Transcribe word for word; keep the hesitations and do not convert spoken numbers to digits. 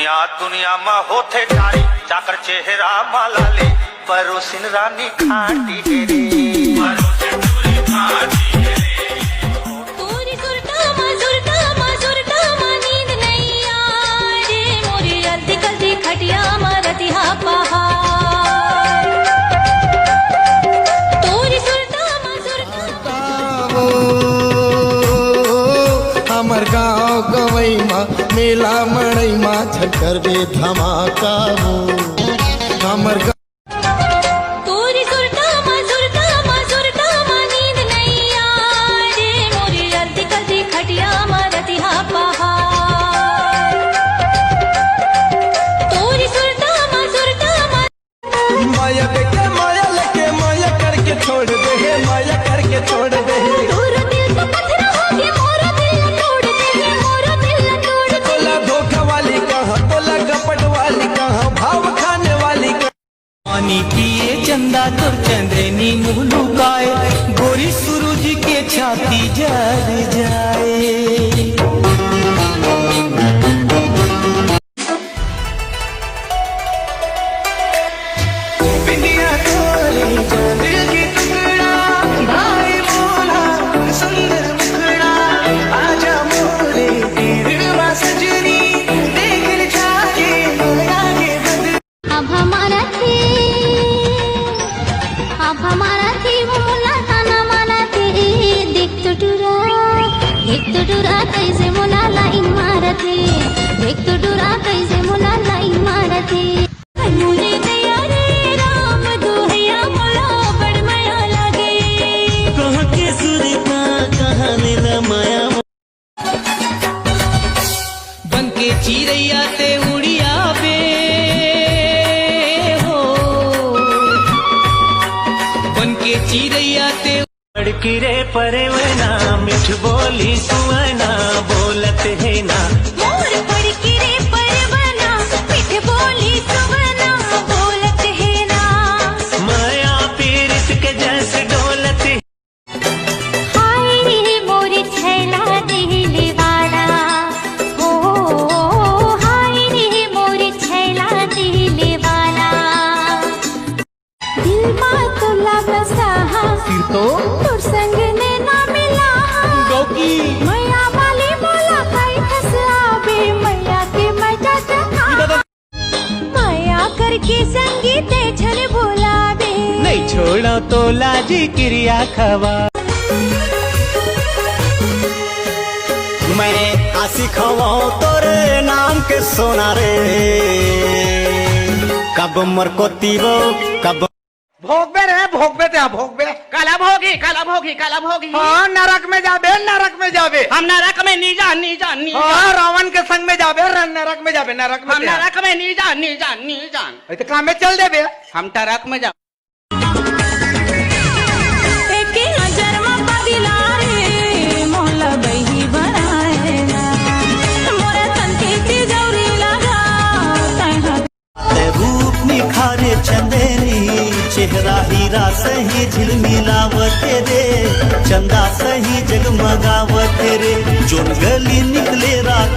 या दुनिया म होथे जारी, जाकर चेहरा म लाली, परोसिन रानी खाटी हे रे। तोरी सुरता मा, सुरता मा, सुरता मा नींद नइ आए रे, मोरी अलती कलती खटिया मा रतिहा पहाड़। तोरी सुरता मा, सुरता मा। हमर गाँव गवई मा, मेला मड़ई मा, झन करबे धमाका वो। हमर गा- तोरी सुरता मा, सुरता मा, सुरता मा नींद नइ आए रे, मोरी अलती कलती खटिया मा रतिहा पहाड़। तोरी सुरता मा, सुरता मा। माया देके माया लेके माया करके छोड़ दे हे, माया करके छोड़ दे हे। तोरो दिल तो पथरा होगे, मोरो दिल तोड़ दे हे, मोरो दिल तोड़ दे हे। तोला धोखा वाली कहाँ, तोला कपट वाली कहाँ, भाव खाने वाली कहाँ। पानी पिए चंदा तोर चंद्रनी मुँह लुकाए, गोरी सूरज के छाती जर जाए। बिंदिया तोरे चांद के टुकड़ा, भाई भोला सुंदर मुखड़ा, आजा मोरे तेरवा सजनी, देख ले जाके मोरा के बदन। अब हमारा थे, अब हमारा थे, वो मोला ताना मारा थे। देख तो टुरा, देख तो टुरा, कैसे मोला लाइन मारा थे। देख तो टुरा, कैसे मोला लाइन मारा थे। मुझे दया रे राम, दुहैया मोला बड़ मया लागे। कहाँ के सुरता, कहाँ ले ला माया। बन के चिरैया ते उड़ियाबे हो, बन के चिरैया ते। पड़की रे परवना, मिठ बोली सुवना, बोलत हे ना। मोर पड़की रे परवना, मिठ बोली सुवना, बोलत हे ना। मया पीरित के जस डोलत। हाय रे मोरे छैला दिल वाला, ओ हाय रे मोरे छैला दिल वाला। दिल मा तोला बसा हा, फिर तो? तोर संग नैना मिला हा। गौकी। मया वाली मोला कई फसाबे, मया के मजा चखा। मया करके संगी ते झन भुलाबे। नहीं छोड़ा तोला जी किरिया खवा। मैं आशिक हवं तोरे नाम के सोना रे, कब मर को तीरो, कब भोगबे रे, भोगबे ते, भोगबे। काला भोगी, काला भोगी, काला भोगी। हाँ, नरक में जाबे, नरक में जाबे। हम नरक में नी जान, नी जान, नी हाँ, जान। रावण के संग में जाबे, र-, नरक में जाबे, नरक में हम ते। नरक में नी जान, नी जान, नी जान। ए, तो काम में चल देबे। हम नरक में जा। एके नजर म पगला रे, मोला बही बनाए ना। मोर तन के तिजौरी लगा, तैं ते रूप निखारे चंदेनी, चेहरा हीरा सही झिलमिलावत रे, चंदा सही जगमगावत रे। जोन गली निकले रात